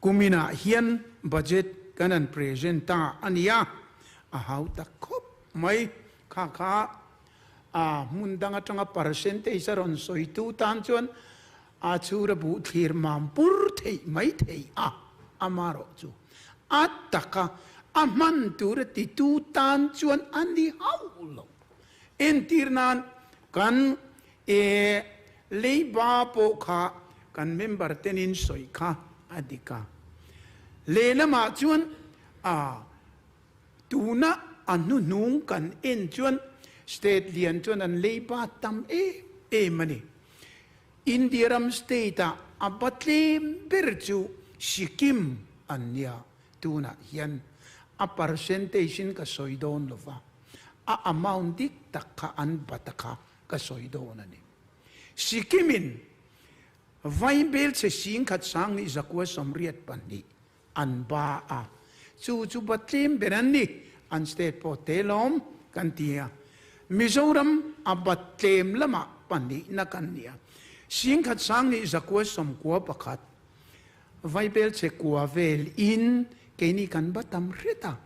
Kuminah hian budget kan han present ta a nia, a hau tak khawp mai. Kha kha a hmun dang atanga percentage a rawn sawitu tan chuan a chhura buh thlir mam pur theih mai thei a, amarawh chu a taka a hman tura titu tan chuan a ni hauh lo. Entir nan kan e leiba pawh kha kan member tenin sawi kha a dik a, lehlamah chuan a Tuna a hnuhnung kan en chuan state lian chuan an leiba tam em em a ni. India ram state ah a ba tlem ber chu Sikkim an nia. Tunah hian a percentage in ka sawi dawn lo va, a amount dik tak kha an bat a kha ka sawi dawn a ni. Sikkim in Vaibelchhe singkhat sang nih zakua 82 An ba a, chu chu ba tlem ber an ni, an state pawh te lawm kan ti a. Mizoram a ba tlem lamah pahnihna kan ni a, 10,000 sang nih 991 Vaibel che kua vel in keini kan ba tam hret a,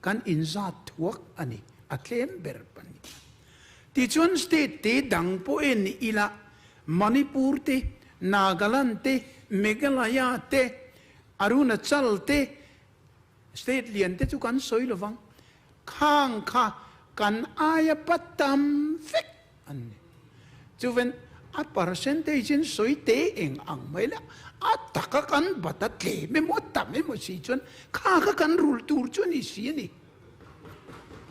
kan inzat thuak a ni, a tlem ber pahnih. Tichuan state te dang pawh en ni ila Manipur te, Nagaland te, Meghalaya te, Arunachal te, state lian te chu kan sawi lo vang. Khang kha kan aia pa tam vek an ni. Chuven a percentage in sawi te eng ang mai la, a taka kan bat a tlem emaw tam emaw si chuan kha kha kan rul tur chu a ni si a ni.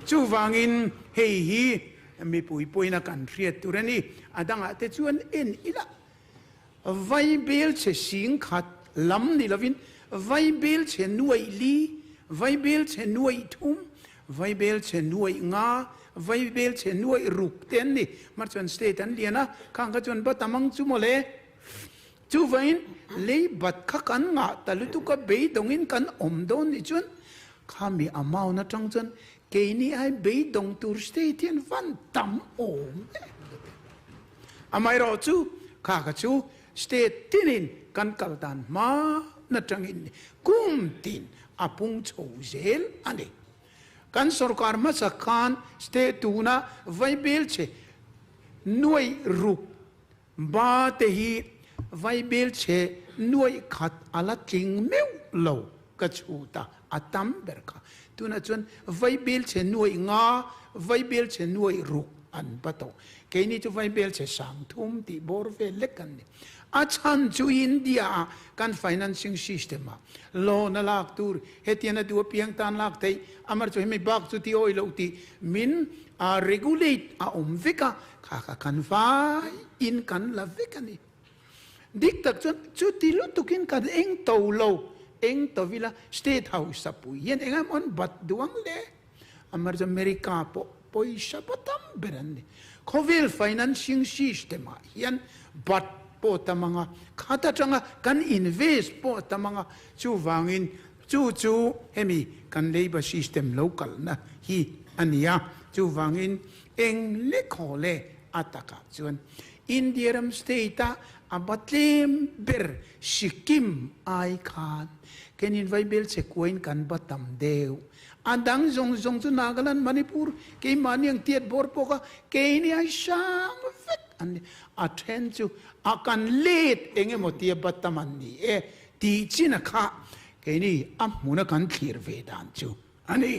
Chuvangin hei hi mipui pawhin a kan hriat tur a ni. A dangah te chuan en ila Vaibel chhe 10,000 lam ni lovin vaibel chhe nuaih li, vaibel chhe nuaih thum, vaibel chhe nuaih nga, vaibel chhe nuaih ruk te an ni. Mar chuan state an lian a, khang kha chuan bat amang chu mawle. Chuvangin lei bat kha kan ngah ta lutuk a, beidawngin kan awm dawn nih chuan khami amount atang chuan keini ai beidawng tur state hian van tam awm em lutuk. Amaherawh chu kha kha chu state tinin kan kal dan hma na tangin kum tin a pung chho zel a ni. Kan sorkar hmasa khan state tuna vaibel che nuaih ruk Ba te hi vaibel chhe nuaih khat a la tling meuh lo ka chhut a, a tam ber kha. Tunah chuan vaibel chhe nuaih nga, vaibel chhe nuaih ruk an ba tawh. Keini chu vaibel chhe 3000 tih bawr vel lek kan ni. A chhan chu India ah kan financing system ah loan a lak tur, hetian a duh apiang tan lak theih, amar chu hemi bak chu ti awih loh tih min a regulate a awm vek a, Kha kha kan vai in kan la vek a ni. Dik tak chuan chuti lutukin kan eng to lo, eng to ila state house a pui hian eng emaw an bat duh ang le. Amar chu America pawh pawisa pawh tam ber an ni. Khawvel financing system ah hian bat pawh tam ang a, khat atanga kan invest pawh tam ang a, chuvangin chu chu hemi kan labour system lo kalna hi a ni a, chuvangin Eng lekhaw le a takah chuan India ram state a a ba tlem ber Sikkim ai khan kenin vaibel che kuain kan ba tam deuh. A dang zawng zawng chu Nagaland, Manipur, keimahni ang tiat bawr pawh kha keini ai hrang vek an ni. A then chu a kan let eng emaw tia ba tam an ni e tih chin a kha keini a hmuna kan thlir ve dan chu a ni.